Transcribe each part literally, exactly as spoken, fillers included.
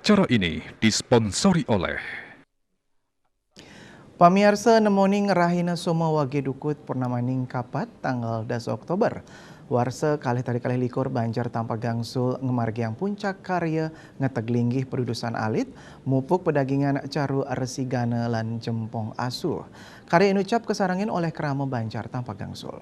Acara ini disponsori oleh Pamiarsa, nemoning rahina Soma wage dukut purnamaning kapat tanggal das Oktober. Warsa kalih tali kalih likur Banjar Tampagangsul ngamargiang puncak karya ngeteg linggih padudusan alit, mupuk pedagingan caru resigana lan jempong asu. Karya inucap kasarengin olih krama Banjar Tampagangsul.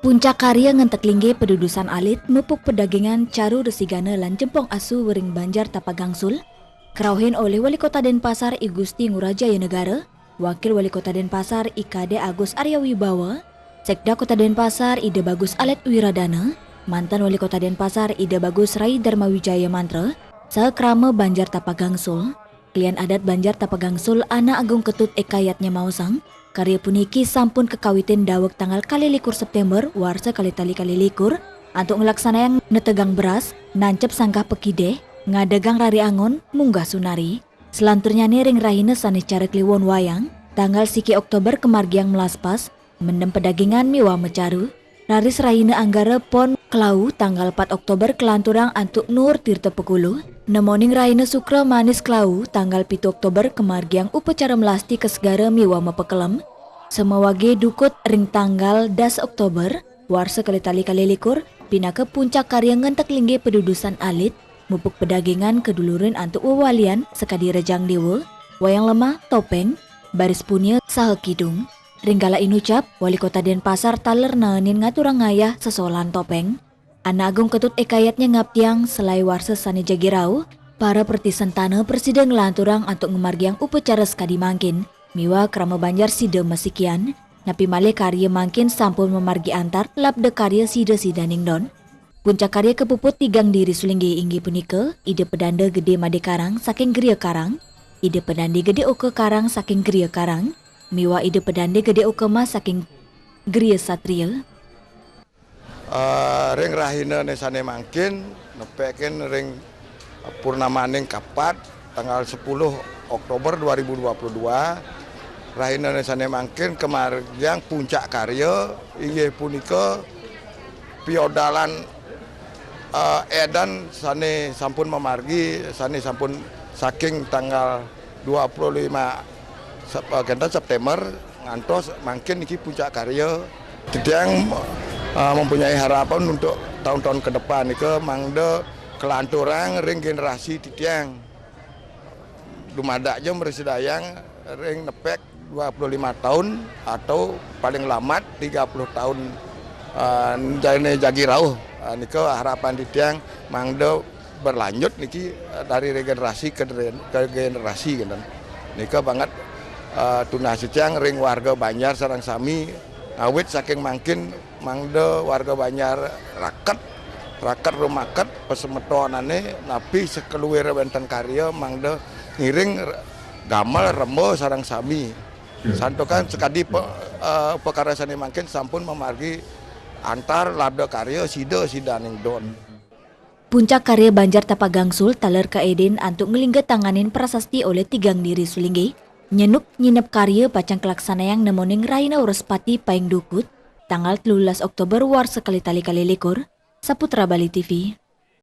Puncak karya ngentek linggih padudusan alit, mupuk pedagingan caru resigana lan jempong asu wering Banjar Tampagangsul, krauhin olih Wali Kota Denpasar I Gusti Ngurah Jaya Negara, Wakil Wali Kota Denpasar I Kadek Agus Arya Wibawa, Sekda Kota Denpasar Ida Bagus Alet Wiradana, mantan Wali Kota Denpasar Ida Bagus Rai Dharma Wijaya Mantra, saha krama Banjar Tampagangsul. Klian adat Banjar Tampagangsul Anak Agung Ketut Ekayatnya maosang, karya puniki sampun kakawitin daweg tanggal kalih likur September warsa kalih tali kalih likur antuk nglaksanayang netegang beras, nancep sanggah pakideh, ngadegang rari angon, munggah sunari. Selanturnyane ring rahina sane cara kliwon wayang, tanggal siki Oktober kamargiang melaspas, mendem pedagingan miwah macaru, raris rahina Anggara Pon Klau tanggal pat Oktober kalanturang antuk Nuur Tirta Pekulu, nemoning rahina Sukra Manis Klau tanggal pitu Oktober kamargiang upacara melasti kasegara miwah mapakelem, samawage dukut ring tanggal das Oktober, warsa kalih tali kalih likur, pinaka puncak karya ngentek linggih padudusan alit, mupuk pedagingan kadulurin antuk wewalian sakadi rejang dewa, wayang lemah, topeng, baris punia, saha kidung. Ring galah inucap, Wali Kota Denpasar taler naenin ngaturang ngayah sesolahan topeng. Anak Agung Ketut Ekayatnya ngaptiang, selae warsa sane jagi rauh, para preti sentana prasida nglanturang antuk ngamargiang upacara sakadi mangkin, miwah krama Banjar sida masikian, napi malih karya mangkin sampun mamargi antar labda karya sida-sidaning don. Puncak karya kapuput tigang diri sulinggih inggih punika Ida Pedanda Gede Made Karang saking Griya Karang, Ida Pedanda Gede Oka Karang saking Griya Karang, miwah Ida Pedanda Gede Oka Mas saking Griya Satria. Eh, ring rahinane sane mangkin, nepekin ring purnamaning kapat, tanggal sepuluh Oktober dua ribu dua puluh dua, rahinane sane mangkin kamargiang puncak karya, inggih punika piodalan, eh, edan sane sampun mamargi, sane sampun saking tanggal dua puluh lima Sep-, eh, kenten September ngantos mangkin niki puncak karya. Titiang, eh, mempunyai harapan untuk tahun-tahun ke depan nika mangda kelanturang ring generasi titiang. Dumadak ja mrasidayang ring nepek dua puluh lima tahun atau paling lamat tiga puluh tahun, eh, jane jagi rauh. Eh, nika harapan titiang mangda berlanjut niki, eh, dari regenerasi ke dre-, ke generasi, kenten. Nika banget, eh, tunas titiang ring warga Banjar sareng sami, ngawit saking mangkin mangda warga Banjar raket, raket rumaket, pasemetonane napi sakeluwir wenten karya mangda ngiring r-, gamel remba sareng sami. Santukan sakadi pe-, eh, upakara sane mangkin sampun mamargi antar labda karya sida-sidaning don. Puncak karya Banjar Tampagangsul taler kaedin antuk nglingga tanganin prasasti olih tigang diri sulinggih, nyenuk nyinep karya pacang kalaksanayang nemoning rahina Wrespati paing dukut, tanggal telulas Oktober warsa kalih tali kalih likur. Saputra Bali T V.